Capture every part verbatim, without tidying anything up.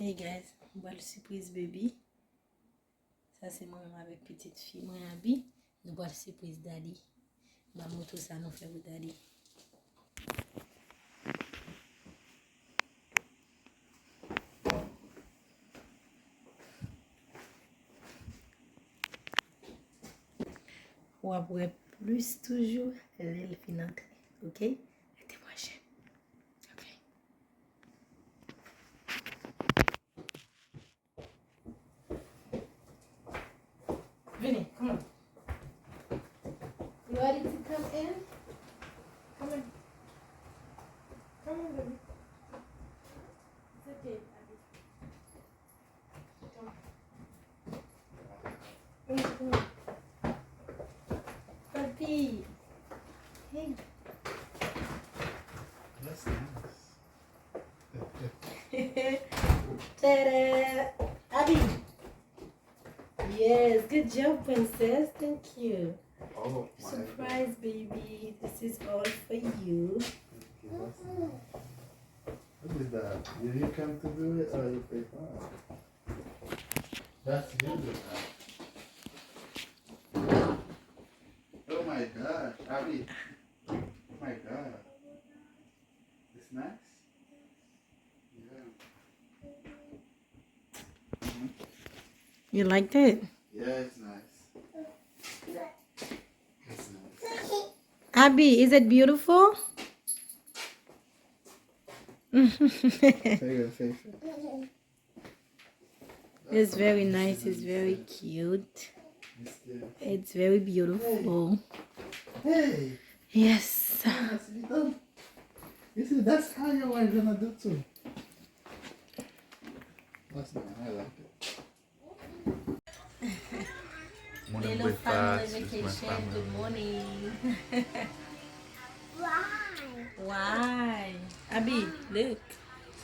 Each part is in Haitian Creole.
Hey guys, m pral sipriz baby. Sa se mwen menm avèk pitit fi mwen Abi. Nou pral sipriz daddy. M ap montre w sa nou fè pou daddy. W ap wè plis toujou lè l fin antre, oke? Rete branche. Oke. Vini, come on. You ready to come in? Come on. Come on, baby. It's okay, Abi. Come on. Mm-hmm. Papi. Hey. That's nice. Ta-da! Abi. Yes, good job, princess. Thank you. Oh my God. Surprise, baby. This is all for you. Thank you. That's nice. What is that? Did you come to do it or you pay for it? That's beautiful. Oh my God, Abi. Oh my God. It's nice. Yeah. You liked it? Yeah, it's nice. It's nice. Abi, is it beautiful? Say it, say it. It's very nice, it's very cute. It's very beautiful. Hey. Yes. You see, that's how your wife gonna do too. That's nice. I like it. Morning breakfast with my family. Good morning. Why? Abi, look.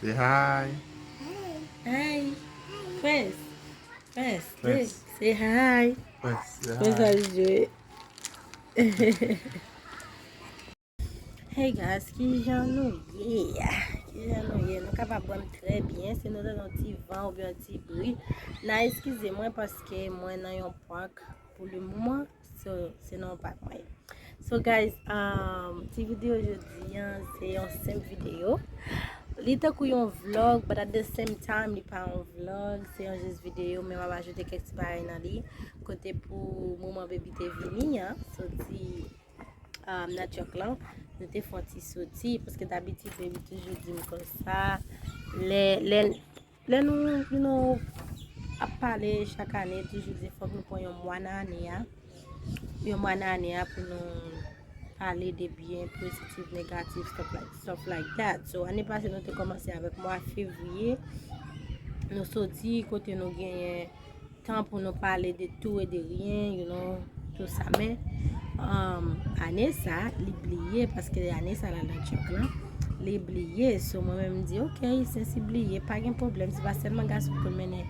Say hi. Hi. Prince. Prince, look. Say hi. Prince, say hi. Prince ap jwe. Hey guys, kijan nou ye? Kijan nou ye? Nou kapab wè m trè byen. Si nou tande yon ti van oubyen yon ti bri, n a eskize mwen paske mwen nan yon park pou le moman. So, se nan yon park mwen ye. So guys, um, ti videyo jodi a, se yon senp videyo. Li tankou yon vlog, but at the same time, li pa yon vlog. Se yon jis videyo, men m ap ajoute kèk ti bagay nan li. Kote pou moman baby te vini an, soti um, Natyòk lan, nou te fè yon ti soti, paske dabitid, baby toujou di m konsa, lè, lè, lè nou, you know, ap pale chak ane, toujou di fòk nou pran yon mwa nan ane a, yon mwa nan ane a pou nou pale de byen, pozitif, negatif, stuff like, stuff like that. So, ane pase, nou te kòmanse avèk mwa fevriye, nou soti kote nou genyen tan pou nou pale de tout et de rien, you know, tout sa. Men, um, ane sa, li bliye, paske ane sa la nan tchòk lan, li bliye. So, mwen menm, m di, ok, sensi bliye, pa gen pwoblèm, se pa sèlman gason ki konn mennen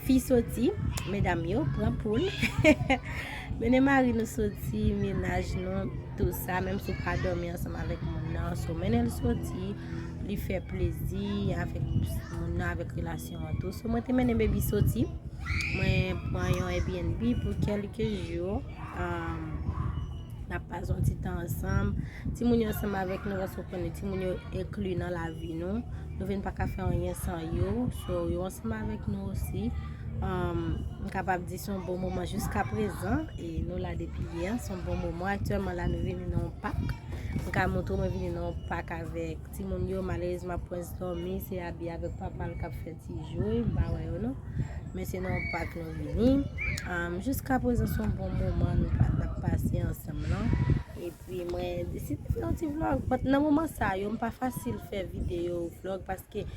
fi soti, medam yo, pran poul, mennen mari nou soti, mennaj nou, tout sa, menm si w pa dòmi ansanm avèk moun nan, so, mennen l soti, li fè plezi avèk moun nan, avèk relasyon an tou. So, mwen te mennen baby soti. Mwen pran yon Airbnb pou kèlke jou. Um, n ap pase yon ti tan ansanm. Timoun yo ansanm avèk nou, paske w konnen timoun yo enkli nan lavi nou. Nou vin pa ka fè anyen san yo. So, yo ansanm avèk nou osi. Um, m kapab di se yon bon moman jiska prezan. E nou la depi yè. Se yon bon moman. Aktyèlman la, nou vini nan yon pak. M ka montre w, mwen vini nan yon pak avèk timoun yo. Malerezman, Prince dòmi. Se Abi avèk papa l k ap fè ti jwe, m pa wè yo non. Men se nan yon pak nou vini. Um, jiska prezan se yon bon moman nou pa, n ap pase ansanm lan. Epi mwen deside fè yon ti vlog. But nan moman sa yo, m pa fasil fè videyo vlog paske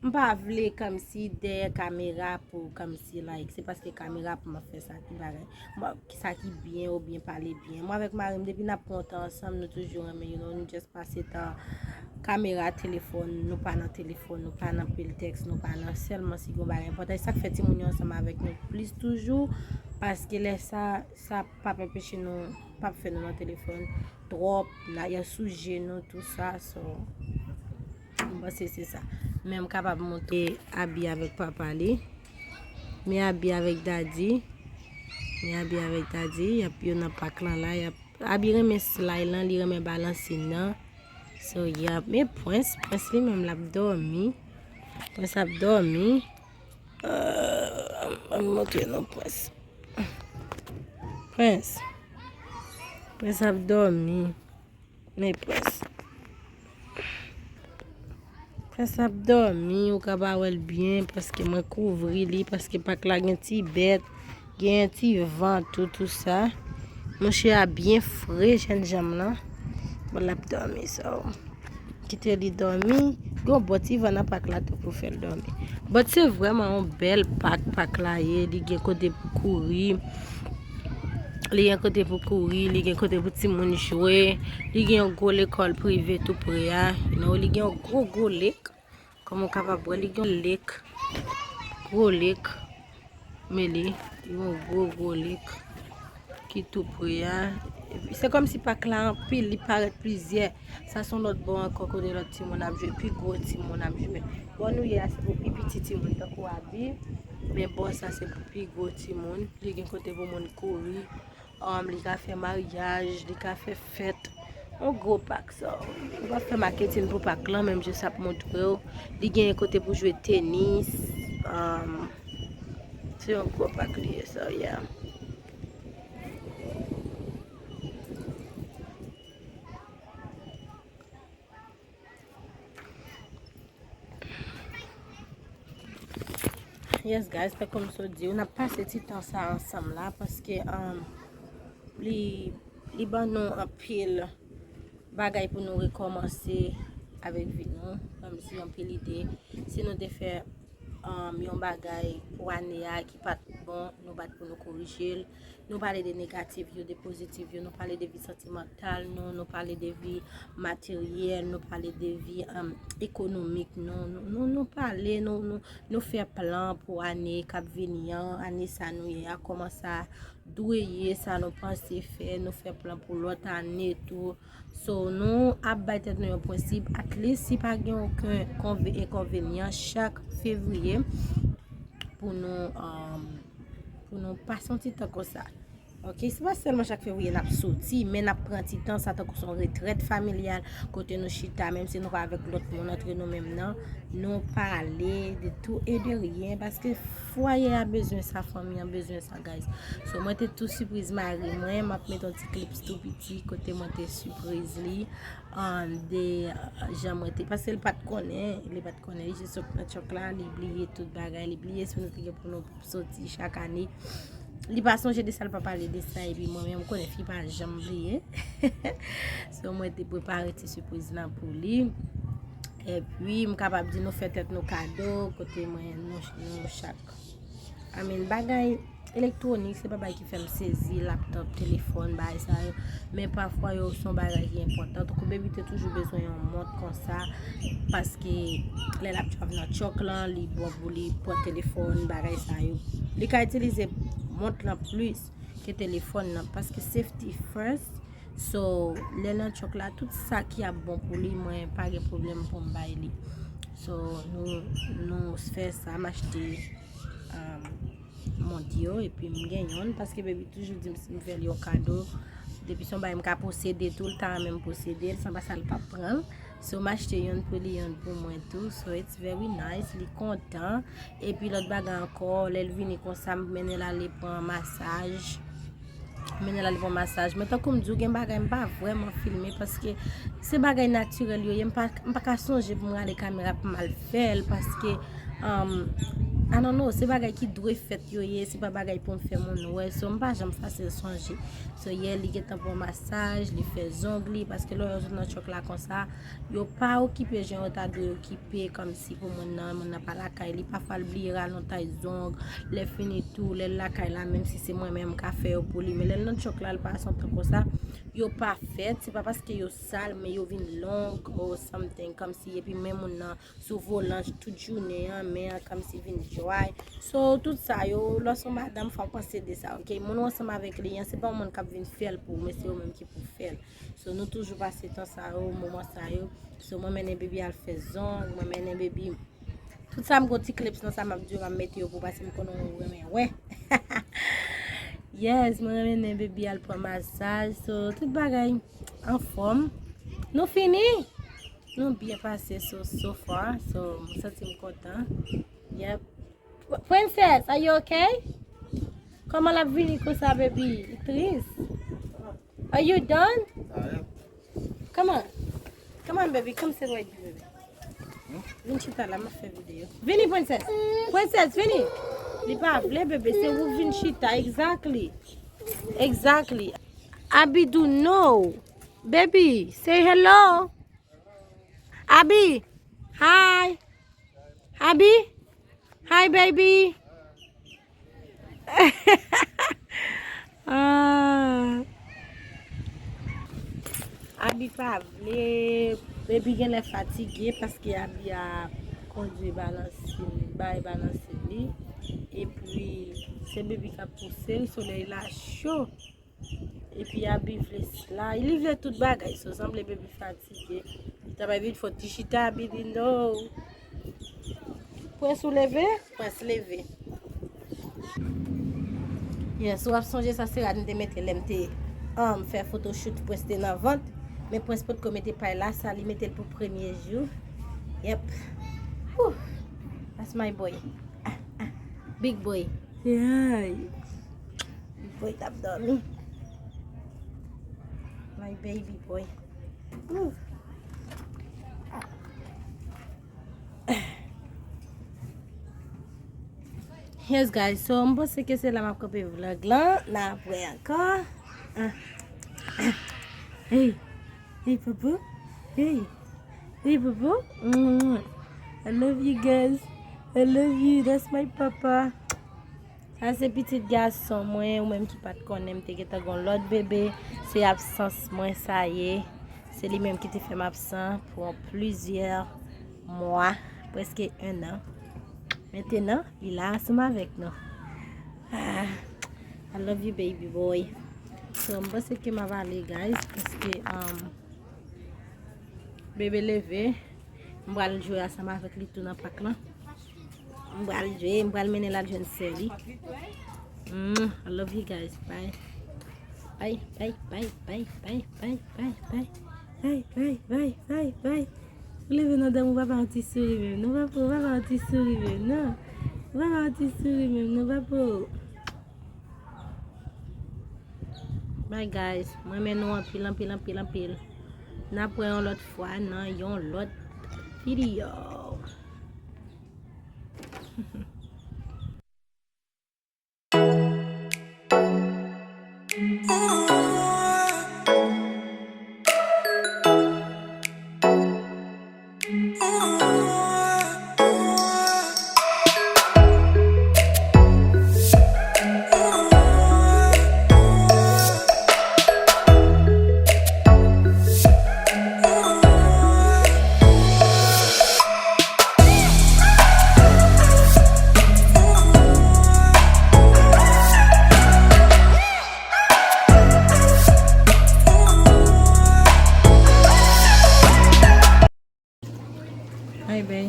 m pa vle kòmsi dèyè kamera pou kòmsi, like, se paske kamera pou m ap fè sa ki bagay. Bon, ki sa ki byen oubyen pale byen. Mwen avèk mari m, depi n ap pran tan ansanm, nou toujou renmen, you know, nou just pase tan kamera, telefòn, nou pa nan telefòn, nou pa nan pil tèks, nou pa nan sèlman si gen bagay enpòtan. E sa k fè timoun yo ansanm avèk nou plis toujou, paske lè sa, sa p ap anpeche nou, p ap fè nou nan telefòn twòp, n a, y a sou je nou, tou sa, so, m panse se sa. Men m kapab montre Abi avèk papa li. Men Abi avèk Daddy. Men Abi avèk Daddy, y ap yo nan pak lan la, y ap Abi renmen slay lan, li renmen balanse nan. So, y ap, men Prince, Prince li menm l ap dòmi. Prince ap dòmi. Euh, ann montre nou Prince. Prince. Prince ap dòmi. Men Prince. Prince ap dòmi, ou ka pa wè l byen, paske mwen kouvri li, paske pak la gen ti bèt, gen ti van, tout, tout sa. Monchè a byen fre, jènjanm lan. Bon, l ap dòmi, so. Kite li dòmi. Gen yon bon ti van nan pak la tou pou fè l dòmi. But se vrèman yon bèl pak, pak la ye. Li gen kote pou kouri. Li gen kote pou kouri, li gen kote pou timoun jwe. Li gen yon gwo lekòl prive tou pre a. You know, li gen yon gwo, gwo lake. Kòm ou kapab wè, li gen yon lake. Gwo lake. Men li, li gen yon gwo, gwo lake ki tou pre a. Epi, se kòmsi pak la anpil, li parèt plizyè. Sa se yon lòt bò ankò kote lòt timoun ap jwe, pi gwo timoun ap jwe. Bò nou ye a, se pou pi piti timoun, tankou Abi. Men bò sa, se pou pi gwo timoun. Li gen kote pou moun kouri. Um, li ka fè maryaj, li ka fè fèt. Yon gwo pak sa. M p ap fè maketin pou pak lan, men m jis ap montre w. Li gen kote pou jwe tenis. Um, se yon gwo pak li ye, so, yeah. Yes, guys, tankou m sot di w, n ap pase ti tan sa ansanm la, paske, um, li, li ban nou anpil bagay pou nou rekòmanse avèk vi nou, kòmsi anpil ide. Si nou te fè, um, yon bagay pou ane a ki pa t bon, nou bat pou nou korije l. Nou pale de negatif yo, de pozitif yo, nou pale de vi santimantal nou, nou pale de vi materyèl, nou pale de vi, um, ekonomik nou, nou, nou, nou pale, nou, nou, nou fè plan pou ane k ap vini an, ane sa nou ye a, kòman sa dwe ye, sa nou panse fè, nou fè plan pou lòt ane tou. So, nou ap bay tèt nou yon prensip, at least si pa gen okenn konve-, enkonvenyan, chak fevriye, pou nou, um, pou nou pase yon ti tan konsa. Ok, se pa sèlman chak fevriye n ap soti, men n ap pran ti tan sa tankou se yon retrèt familyal, kote nou chita, menm si nou pa avèk lòt moun, antre nou menm nan, nou pale de tout et de rien, paske fwaye a bezwen sa, fanmi an bezwen sa, guys. So, mwen te tou sipriz mari mwen, m ap met yon ti clips tou piti, kote mwen te sipriz li, um, de, uh, jan mwen te, paske li pa t konnen, li pa t konnen, li jis sot nan chòk la, li bliye tout bagay, li bliye si nou te gen pou nou soti chak ane. Li pa sonje de sa, li pa pale de sa, epi mwen menm, m konnen fi pa janm bliye. So, mwen te prepare ti sipriz lan pou li. Epi, m kapab di nou fè tèt nou kado, kote mwen, nou, nou chak. I mean, bagay elektwonik, se pa bagay ki fè m sezi, laptòp, telefòn, bagay sa yo. Men pafwa yo se yon bagay ki enpòtan. Tankou baby te toujou bezwen yon mont konsa, paske lè l ap drive nan truck lan, li bon pou li pran telefòn, bagay sa yo. Li ka itilize mont lan plis ke telefòn nan, paske safety first. So, lè nan truck la, tout sa ki ap bon pou li, mwen pa gen pwoblèm pou m bay li. So, nou, nou fè sa, m achte, um, mont yo, epi m gen yonn, paske baby toujou di m si m fè l yon kado, depi se yon bagay m ka posede tou, l ta renmen m posede l, san pa sa l p ap pran l. So, m achte yonn pou li, yonn pou mwen tou. So, it's very nice, li kontan. Epi lòt bagay ankò, lè l vini konsa, m mennen l ale pran masaj. M mennen l ale pran masaj. Men tankou m di w, gen bagay m pa vrèman filme, paske se bagay natirèl yo ye. M pa, m pa ka sonje pou m rale kamera pou m al fè l, paske, um, I don't know, se bagay ki dwe fèt yo ye, se pa bagay pou m fè moun wè. So, m pa janm fasil sonje. So, yè, li gentan pran masaj, li fè zong li, paske lè yo sot nan truck la konsa, yo pa okipe jan yo ta dwe okipe, kòmsi pou moun nan, moun nan pa lakay li, pafwa l bliye rale yon tay zong, lè fini tou, lè l lakay la, menm si se mwen menm m ka fè yo pou li, men lè l nan truck la, l pa santi konsa, yo pa fèt, se pa paske yo sal, men yo vin long or something, kòmsi, epi men moun nan sou volan tout jounen an, men an kòmsi vin dry. So, tout sa yo, lè w se yon madanm, fò w panse de sa, ok? Moun ou ansanm avèk li an, se pa yon moun k ap vin fè l pou ou, men se ou menm ki pou fè l. So, nou toujou pase tan sa yo, moman sa yo. So, mwen mennen baby al fè zong, mwen mennen baby Tout sa m gon ti clips nan sa m ap di w, m ap mete yo pou w paske m konnen w renmen wè. Yes, mwen renmen men baby al pran masaj. So, tout bagay anfòm. Nou fini? Nou byen pase so, so far. So, m santi m kontan. Yep. Princess, are you okay? Kòman l ap vini konsa, baby? Li tris. Are you done? Come on. Come on, baby. Come sit right here, baby. Vin chita la, m ap fè videyo. Vini, princess. Princess, vini. Li pa vle, bebe. Se ou vin chita. Exactly. Exactly. Abidou, no. Baby, say hello. Abi, hi. Abi, hi, baby. Ah. Abi pa vle. Baby genlè fatige paske Abi ap kondui balanse, bay balanse li. Epi, se baby k ap pouse l, solèy la cho. Epi Abi vle sila, li vle tout bagay. So, sanble baby fatige. Li ta bay vit fò ti chita, Abi di no. Prince ou leve? Prince leve. Yes, w ap sonje sa se rad m te mete lè m te, um, fè photoshoot, Prince te nan vant. Men Prince potko mete pay la, sa li mete l pou premye jou. Yep. Whew. That's my boy. Ah, ah. Big boy. Yeah. Big boy t ap dòmi. My baby boy. Ooh. Yes, guys, so m panse ke se la m ap kanpe vlog lan. N ap wè ankò. Ah. Ah. Hey. Hey, papa. Hey. Hey, papa. Mm. I love you guys. I love you. That's my papa. Sa se pitit gason mwen, ou menm ki pa t konnen, m te gentan gon lòt bebe. Se absans mwen sa ye. Se li menm ki te fè m absan pou plizyè mwa, prèske en an. Mentenan, li la ansanm avèk nou. Ah, I love you, baby boy. So, m panse ke m ap ale, guys, paske, um, bebe leve. M pral jwe ansanm avèk li tou nan pak lan. M pral jwe, m pral mennen l al jwenn sè li. Mm, I love you guys. Bye. Bye, bye, bye, bye, bye, bye, bye, bye. Bye, bye, bye, bye, bye. Ou leve nan dòmi, ou pa ba yon ti souri menm. Non, papa, ou pa ba yon ti souri menm, non. Ou pa ba yon ti souri menm, non, papa. Bye, guys. Mwen renmen nou anpil, anpil, anpil, anpil. N ap wè yon lòt fwa nan yon lòt videyo. Ay, bay.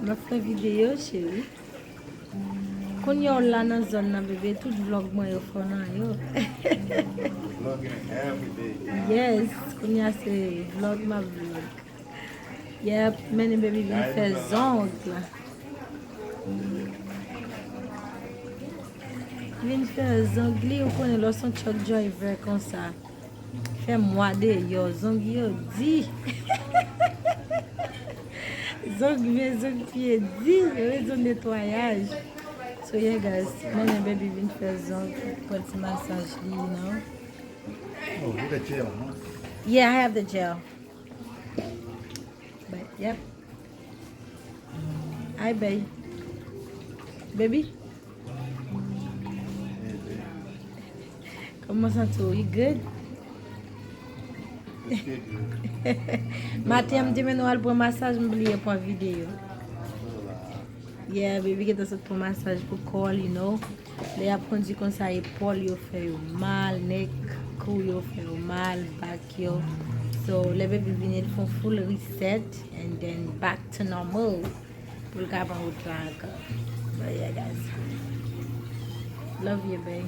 M ap fè videyo, cheri. Kounye a w la nan zòn nan, bebe, tout vlog mwen yo fò nan yo. Vlogging every day. Yes, kounye a se vlog m ap vlog. Yep, mennen baby vin fè zong la. Vin fè zong li, ou konnen lè w se yon truck driver konsa. Fè mwa deyò, zong yo di. Zong men, zong pye di, yo bezwen netwayaj. So yeah, guys, mennen baby vin fè zong, pran ti masaj li, you know. Oh, you got gel, huh? Yeah, I have the gel. Bay, yep. Ay, bay. Baby? Kòman w santi w? You good? Maten an, m te mennen w al pran masaj, m bliye pran videyo. Yeah, baby gentan sot pran masaj pou kò l, you know. Lè y ap kondui konsa, epòl yo fè yo mal, nèk, kou yo fè yo mal, bak yo. So, lè bebe vini, l fè yon full reset and then back to normal. Pou l ka pran wout la ankò. But yeah, guys. Love you, babe.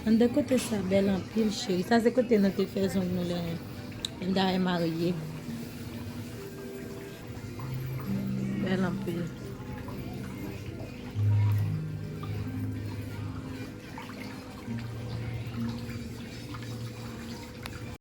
Anndan kote sa bèl anpil, cheri. Sa se kote nou te fè zong nou lè nou ta marye. Bèl anpil.